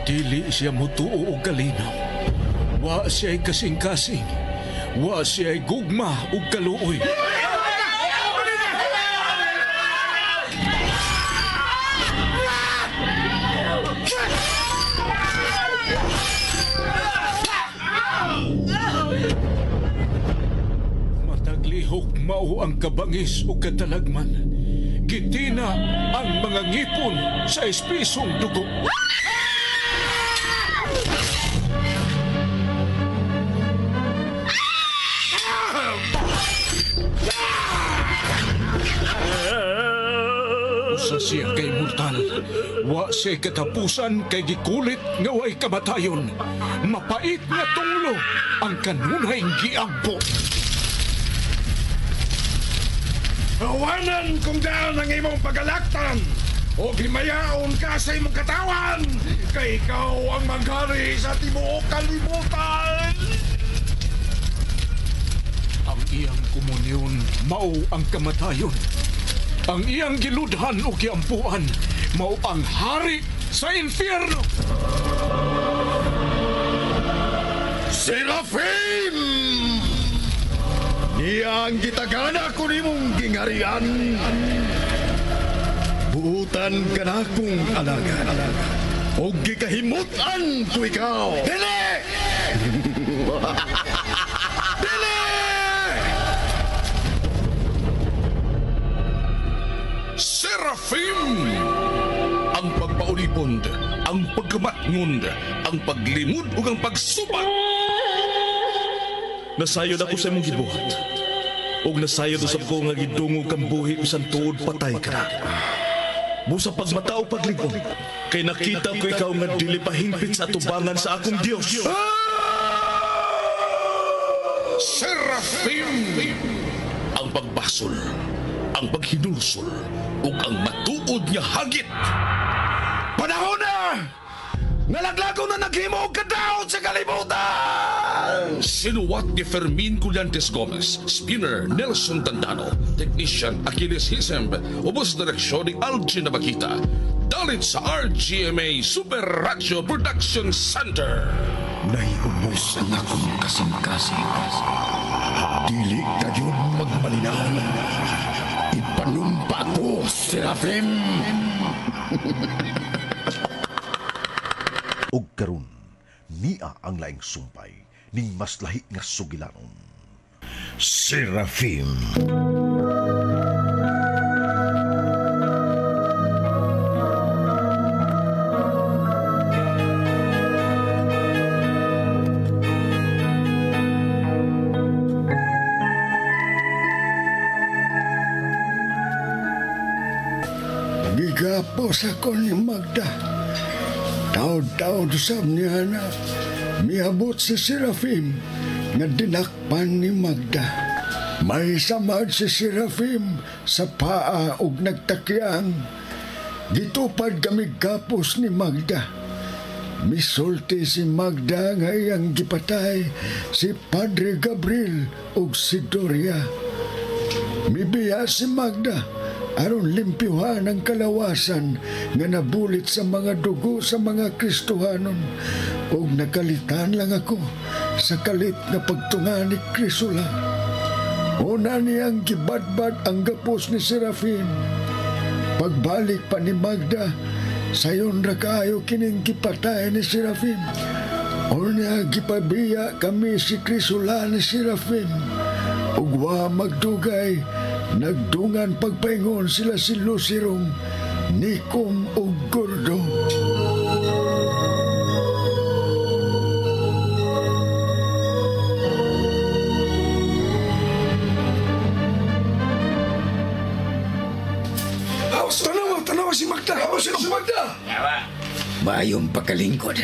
Dili siya mutuo og kalinaw. Wa siya'y kasing-kasing. Wa siya'y gugma ug kaluoy. Mataglihok mao ang kabangis o katalagman. Gitina ang mga ngipon sa espisong dugo. Usa siya kay mortal. Wa siya katapusan kay gikulit nga way kamatayon. Mapait nga tunglo ang kanunay giampo. Awanan kung daan ang imong pagalaktan o himayaon ka sa imong katawan kay ikaw ang maghari sa tibuok kalibutan. Ang iyang komunyon mao ang kamatayon. Ang iyang giludhan o giampuan mao ang hari sa impyerno. Serafim! Niya ang gitagana ko nimong gingarian. Buutan ka na kong alagad. O gikahimutan ko ikaw. Dili! Dili! Serafim! Ang pagpaulipon, ang pagkamatngon, ang paglimod ug ang pagsubat. Nasayod ako sa imong gibuhat. Ug nasayod usab ko nga gidungog kang buhi bisan tuod patay ka na. Busa pagmata o paglingon, kay nakita ko ikaw nga dili pa hingpit sa atubangan sa akong Dios. Serafim! Ang pagbasol, ang paghinulsol, ug ang matuod nga hagit. Panahon na! Nalaglago na naghimo og kadaot sa kalibutan! Sinuwat ni Fermin Collantes Gomez, Spinner Nelson Tandano, Technician Achilles Hisemb, ubos direksyon ni Algin Nabakita. Dalit sa RGMA Super Radio Production Center. Naiubos ang akong kasing-kasing. Dili kayo magmalinaw. Ipanumpa ko, Serafim! Og karon niya ang laing sumpay ning mas lahi nga sugilanon. Serafim. Gigapos ako ni Magda. Taod-taod usab niya na miabot si Serafim nga dinakpan ni Magda. May samad si Serafim sa paa ug nagtakyang. Gitupad kami gapos ni Magda. Misulti si Magda nga iyang gipatay si Padre Gabriel ug si Doria. Mibiya si Magda aron limpyuhan ang kalawasan nga nabulit sa mga dugo sa mga Kristohanon. Ug nakalitan lang ako sa kalit nga pagtunga ni Crisula. Una niyang gibadbad ang gapos ni Serafin. Pagbalik pa ni Magda, sayon ra kaayo kining gipatay ni Serafin. Una gipabiya kami si Crisula ni Serafin. Ug wa magdugay, nagdungan pagpaingon sila si Lucirong, Nikom ug Gordo. Tanawa, tanawa si Magda! Si Magda! Mayong pagkalingkod.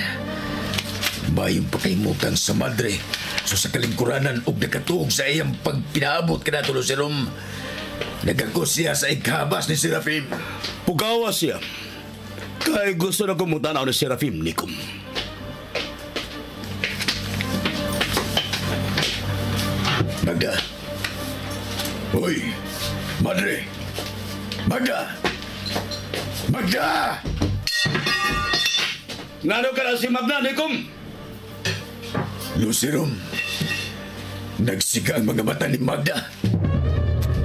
Mayong pagkaimutan sa madre. So sa kalingkuranan og nakatuog sa iyang pagpinaabot kanato Lucerom, nagagos siya sa ikabas ni Serafim. Pugawa siya. Kay gusto na kumutanaw ni Serafim, Nikom. Magda. Hoy, madre. Magda. Magda! Ngano ka na si Magda, Nikom? Lucirum, nagsiga ang mga mata ni Magda.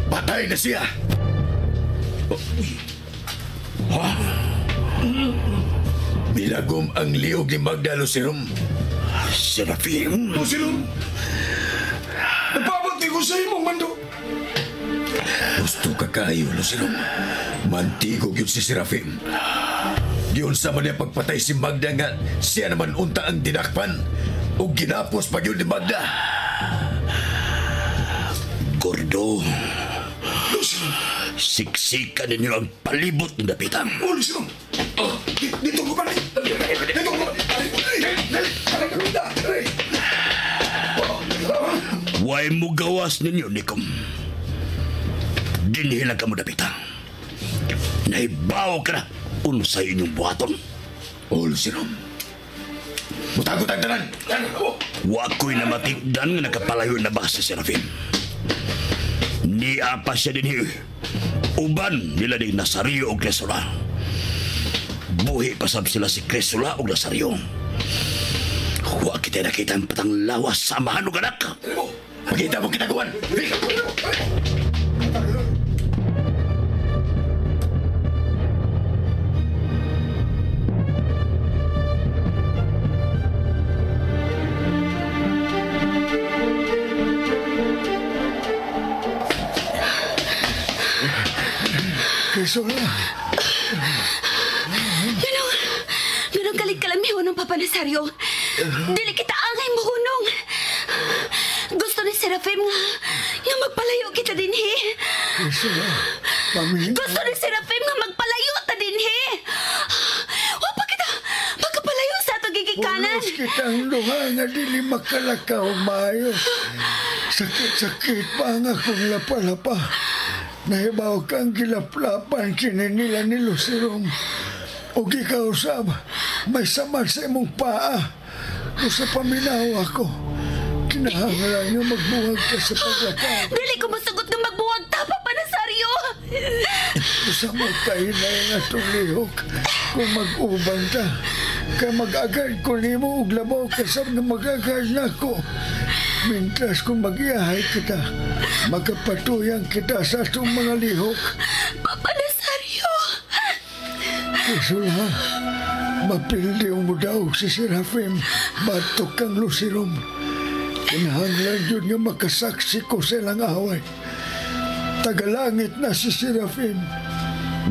Patay na siya. Oh. Ha? Milagom ang liog ni Magda, Lucirum. Serafim. Lucirum! Nagpabot ko sa imong mando. Gusto ka kayo, Lucirum. Mantigog yun si Serafim. Giunsa man niya pagpatay si Magda nga siya naman unta ang dinakpan o ginapos pa yun ni Magda. Gordo. Lucirum! Siksikan ninyo ang palibot ng dapitan. Oh, Lucirum! Oh, dito ko ba? Dito ko ba? Dali! Way mo gawas ninyo, Nikom. Dinhilag ka mo dapitan. Nahibaw ka na unsay inyong buhaton. Oh, Lucirum. Mutagot ang tanan! Wa ko'y namatikdan nga nakapalayo na ba si Serafin. Niya pa siya dinhi. Uban nila ni Nazario o Cresula. Buhi pa sab sila si Cresula o Nazario. Wa kita nakita ang patang lawas sa amahan og anak. Pakita mo kinagawan! Crisula. Ganong kalig-kalamiho ng Papa Nazario. Dili kita angay mohunong. Gusto ni Serafim nga magpalayo kita dinhi. Crisula, pamilya. Gusto ni Serafim nga magpalayo ta dinhi. Wa pa kita magpalayo sa atong gigikanan. Pulos kitang luha nga dili makalakaw maayo. Sakit-sakit pa ang akong lapa-lapa. Nahibaw kang gilaplapan kini nila ni Lucirum. O ikaw sab, may samad sa imong paa. O sa paminaw ako. Kinahanglan nga magbuwag ka sa paglakaw. Dili ko masugot nga magbuwag ta, Papa Nazario. Usa mo kahinay nga itong lihok kung mag-uban ta. Kaya mag-agad ko nimo og labaw kasab nga mag-agad na ko. Mintras kung mag-iyahay kita, magkapatuyang kita sa atong mga lihok. Papa Nazario! Crisula, mapildi mo daw si Serafim, batok kang Lucirum. Kinahanglan yun nga makasaksi ko sa ilang away. Tagalangit na si Serafim.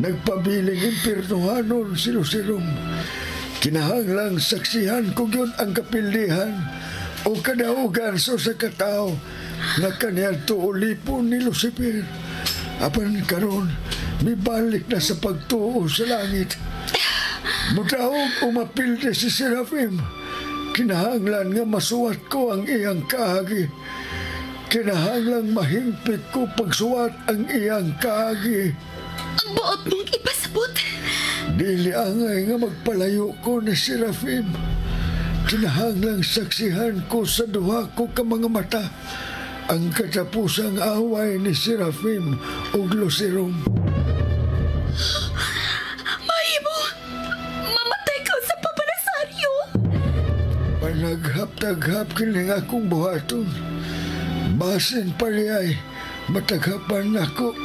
Nagpabiling impirnuhanon si Lucirum. Kinahanglang saksihan ko yun ang kapilihan o kadaugan so sa katao na kaniadto ulipon ni Lucifer. Apan karon mibalik na sa pagtuo sa langit. Mutaog o mapilde si Serafim. Kinahanglan nga masuwat ko ang iyang kaagi. Kinahanglan mahingpit ko pagsuwat ang iyang kaagi. Ang buot mong ipasabot. Dili angay nga magpalayo ko ni Serafim. Kinahanglang saksihan ko sa duha ko ka mga mata ang katapusang away ni Serafim ug Lucirum. Mahimo, mamatay ka sa Papa Nazario. Panaghap-taghap kining akong buhaton. Basin pa niya'y mataghapan nako.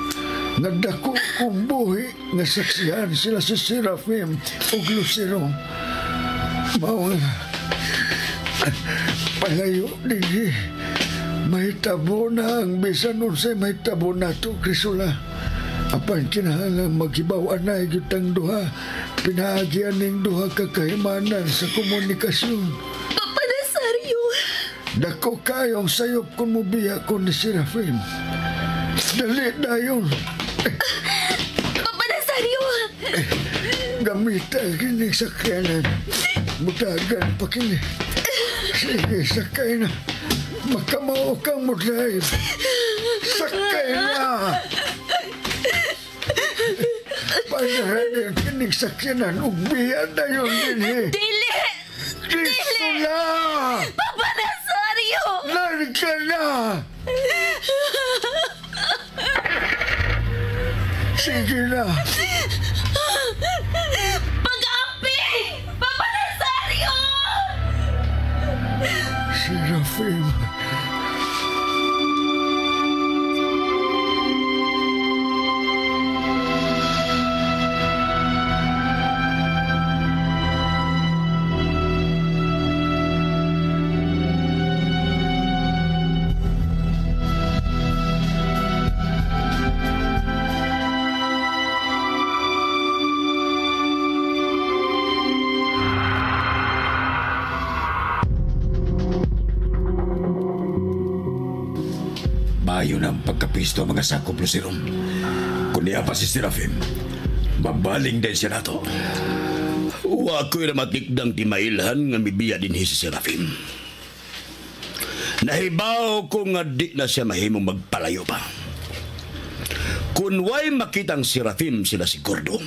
Nagdako kong buhi nga saksihan sila si Serafim ug Lucirum. Mao nga palayo dinhi. Mahitabo na ang bisan unsay mahitabo na to, Crisula. Apan kinahanglan maghibaw anay gyud tang duha. Pinaagian ning duha ka kahimanan sa komunikasyon. Papa Nazario! Dako kayong sayop kung mubiya ko ni Serafim. Dali dayon. Papa Nazario! Gamita kining sakyanan. Mutagan pa kini. Sige, sakay na. Makamao kang mo-drive. Sakay na! Panaranin kining sakyanan ug biya na yun dinhi. Dili! Crisula! Papa Nazario! Larga na! Sige na! Pag-api! Papa Nazario! Maayo na ang pagkapisto mga sakop, Lucerom. Kung niya pa si Serafim, mabaling din siya nato. Wa ko'y namatikdang timailhan nga mibiya din si Serafim. Nahibaw ko nga di na siya mahimong magpalayo pa. Kung way makitang Serafim sila si Gordo,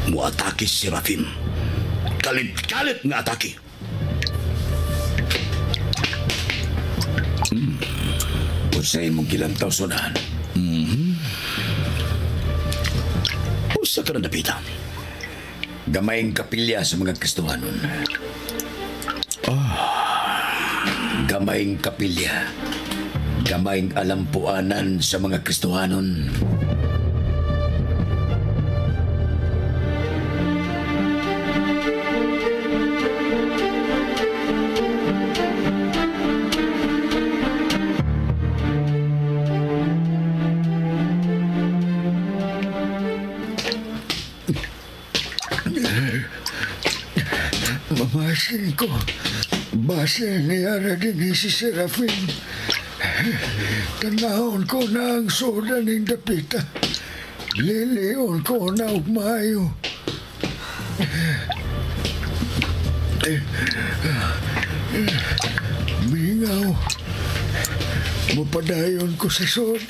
muatake si Serafim. Kalit-kalit nga atake. Unsay imong gilantaw sunahan? Usa ka na dapita. Gamayng kapilya sa mga Kristohanon. Gamayng kapilya. Gamayng alampuanan sa mga Kristohanon. Mamasin ko. Base niyara din si Serafin. Tanahon ko na ang soda ng dapita. Lilion ko na og maayo. Mingaw. Mapadayon ko sa sod.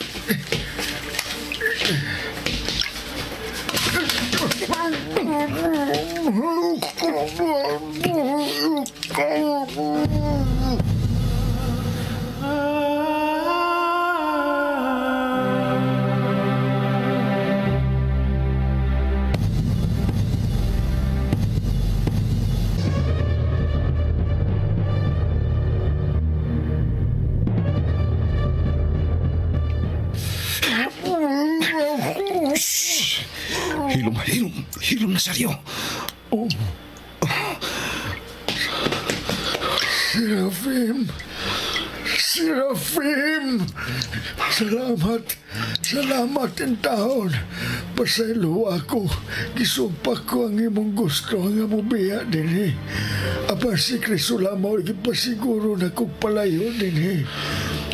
Hilom, hilom, hilom, Nazario. Oh. Serafim! Serafim! Salamat! Salamat in taon. Pasaylo ako. Gisupak ko ang imong gusto nga mobiya dinhi. Apan si Crisula mo ipasiguro na kong palayo dinhi.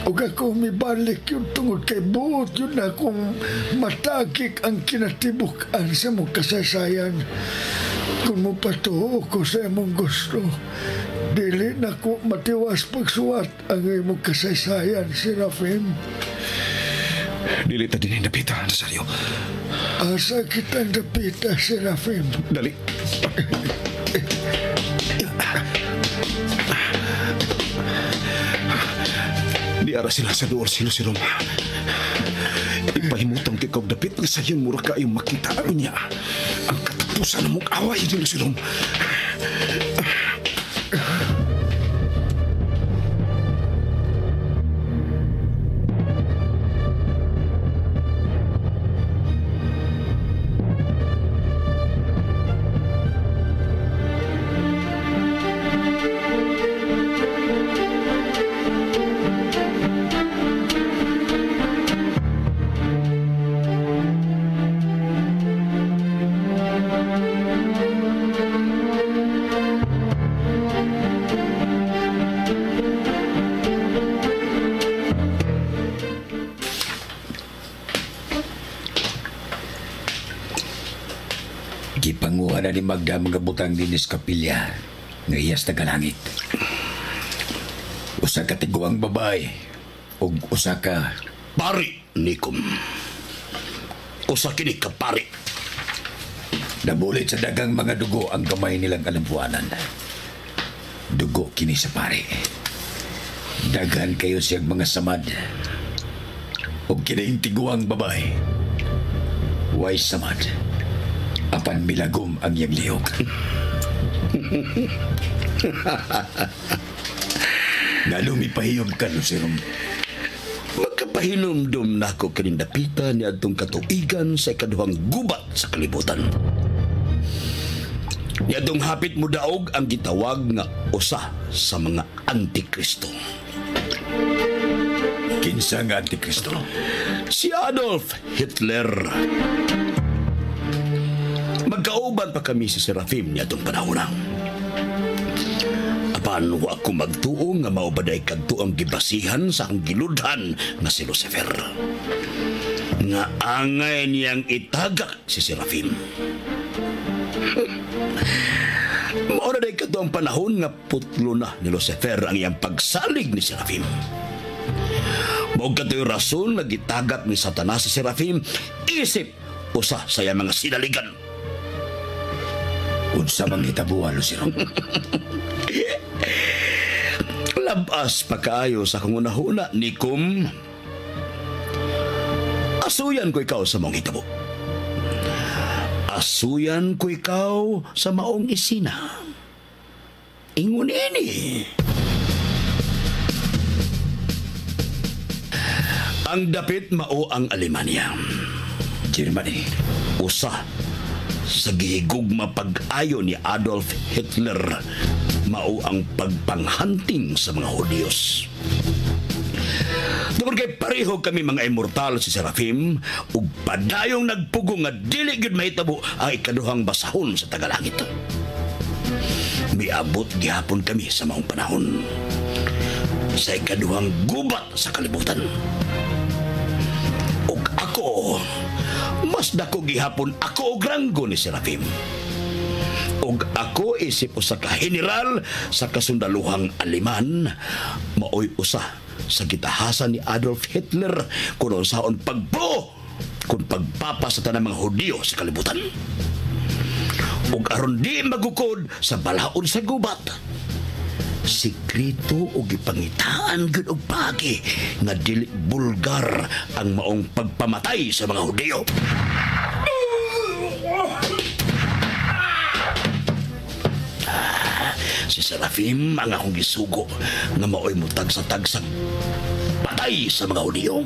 Ug ako mibalik yun tungod kay buot yun na akong matagik ang kinatibuk-an sa mong kasaysayan. Kung mopatuo ko sa imong gusto, dili na ko matiwas pagsuwat ang imong kasaysayan, Serafim. Dili ta dinhi dapita, Nazario. Asa kitang dapita, Serafim? Dali. Di ara sila sa duol sila si Roma. Ipahimutang kay kog dapit nga sayon mura kayo makita niya. Ang katapusan ng mong away ni si Roma. Gipanguha na ni Magda mga butang dinis kapilya nga iyas tagalangit. Usa ka tiguang babae ug usa ka pari nikom. Usa kini ka pari. Nabulit sa dagang mga dugo ang gamay nilang alambuanan. Dugo kini sa pari. Daghan kayo siyang mga samad. Ug kining tiguang babae. Way samad. Apan milagom ang iyang lihok. Nalumipahiyom ka, Lucerom. Magkapahinumdum na ako kinindapitan ni adtong katuigan sa ikaduhang gubat sa kalibutan. Ni adtong hapit mo daog ang gitawag nga usa sa mga antikristo. Kinsa nga antikristo? Si Adolf Hitler. Magkauban pa kami si Serafim niya itong panahon. Apan, Apan wa ko magtuo nga mao ba day kadto ang gibasihan sa akong giludhan nga si Lucifer. Nga angay niyang itagak si Serafim. Mao na day kadto ang panahon nga putlo na ni Lucifer ang iyang pagsalig ni Serafim. Mao kadto'y rason nga gitagak ni Satanas si Serafim isip usa sa iyang mga sinaligan. Unsa man gitabuan, Lucero? Labas pa kaayo sa akong unahuna, Nikom. Asuyan ko ikaw sa maong hitabo. Asuyan ko ikaw sa maong isina. Ingon ini. Ang dapit mao ang Alemanya. Germany. Usa sa gihigugma pag-ayo ni Adolf Hitler mao ang pagpanghunting sa mga Hudiyos. Tungod kay pareho kami mga immortal si Serafim ug padayong nagpugong nga dili gyud mahitabo ang ikaduhang basahon sa tagalangit. Miabot gihapon kami sa maong panahon sa ikaduhang gubat sa kalibutan. Ug ako, mas dako gihapon ako og ranggo ni Serafim. Ug ako isip usa ka general sa kasundaluhang Aleman, maoy usa sa gitahasan ni Adolf Hitler kun unsaon pagbuo kun pagpapa sa tanang mga Hudiyo sa kalibutan. Ug aron di magukod sa balaod sa gubat, sikreto og gipangitaan gyud og pagi nga dili bulgar ang maong pagpamatay sa mga Hudiyo. Si Serafim ang akong gisugo nga maoy mutag sa tagsag patay sa mga Hudiyo.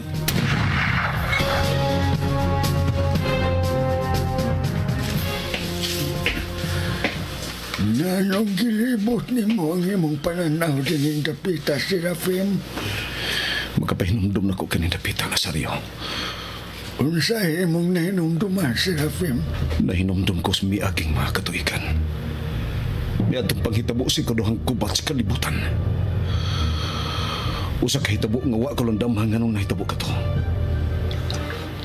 Nanong gilibot ni mo ang imong pananaw dining dapita, Serafim? Makapahinumdum na ko kaning dapita, Nazario. Unsa imong nahinumduman, Serafim? Nahinumdum ko sa miaging mga katuikan. Niadtong panghitabo sa ikaduhang gubat sa kalibutan. Usa ka hitabo nga wa ko lang damhan nganong nahitabo kato.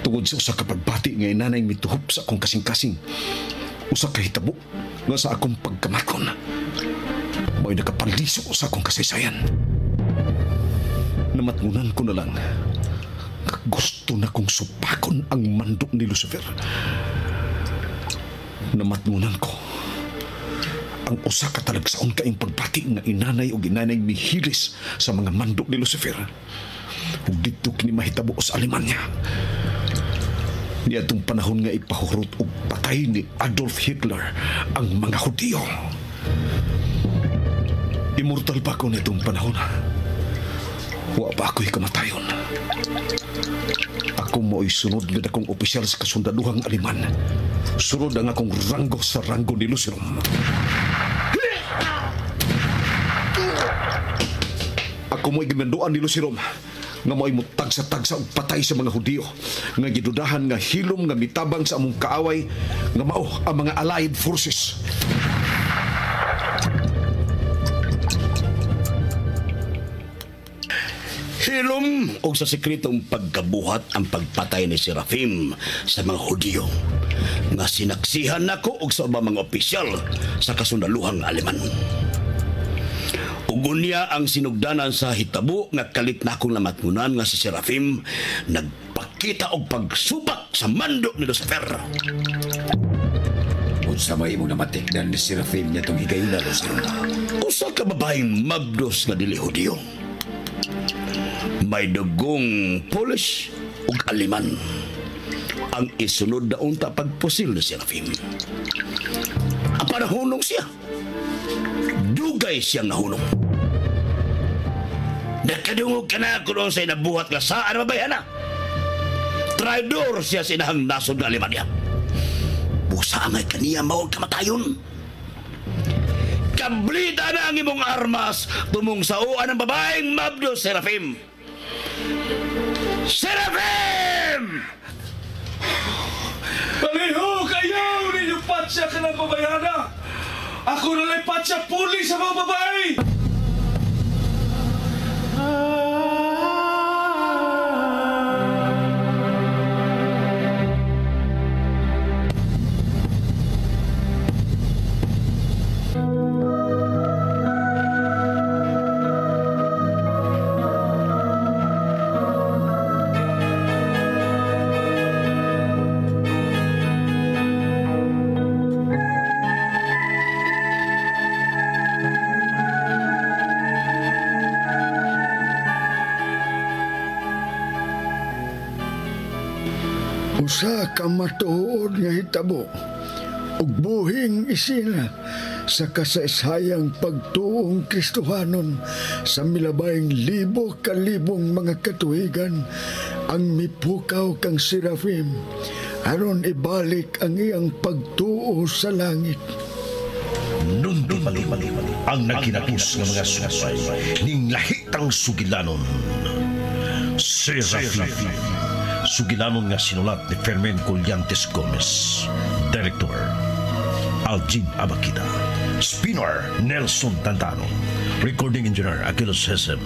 Tungod sa usa ka pagbati nga inanay mituhop sa akong kasing-kasing. Usa ka hitabo nga sa akong pagkamakon mao'y nakapaliso sa akong kasaysayan. Namatngunan ko na lang nga gusto na kong supakon ang mando ni Lucifer. Namatngunan ko ang usa ka talagsaon kaayong pagbati nga inanay og inanay mihilis sa mga mando ni Lucifer. Ug didto kini mahitabo sa Alemanya. Niadtong panahon nga ipahurot og patay ni Adolf Hitler ang mga Hudiyo. Immortal pa ko nitong panahon. Wa pa ako'y kamatayon. Ako mo'y sunod nga dakong opisyal sa kasundaluhang Aleman. Sunod ang akong ranggo sa ranggo ni Lucifer. Ako mo'y gimanduan ni Lucifer nga mo'y mutagsa-tagsa og patay sa mga Hudiyo nga gidudahan nga hilom nga mitabang sa among kaaway nga mao ang mga Allied Forces. Hilom og sa sekretong pagkabuhat ang pagpatay ni Serafim sa mga Hudiyo nga sinaksihan nako og sa ubang mga opisyal sa kasundaluhang Aleman. Ug unya ang sinugdanan sa hitabo nga kalit nakong namatngunan nga si Serafim nagpakita og pagsubak sa mando ni Lucifer. Unsa may imong namatikdan ni Serafim niadtong higayuna, Lucifer? Usa ka babaeng mabdos nga dili Hudiyo. May dugong Polish ug Aleman ang isunod na unta pagpusil ni Serafim. Ang panahunong siya. Dugay siyang nahunong. Nakadungog ka na kung sa inabuhat nga saan mabayana. Traidor siya sa inahang nasod ng Alemanya. Busa angay kaniya mao ang kamatayon. Kablita na ang imong armas tumong sauan ang babaeng mabdo, Serafim. Serafim! Palihog ayaw ninyo patsya ka ng babayana! Ako na lang patsya puli sa mga babae! Usa ka matuod nga hitabo ug buhing isina sa kasaysayang pagtuong Kristohanon sa milabayng libo kalibong mga katuigan ang mipukaw kang Serafim aron ibalik ang iyang pagtuo sa langit. Nunti mali ang nagkinapos nga mga sumpay ning lahitang sugilanon. Serafim. Sugilanon nga sinulat ni Fermin Collantes Gomez. Director, Aljin Abakita. Spinner, Nelson Tantano. Recording Engineer, Achilles Hesem.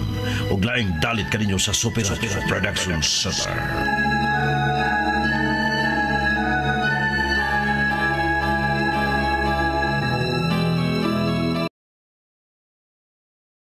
Ug laing dalit kaninyo sa Super Production Center.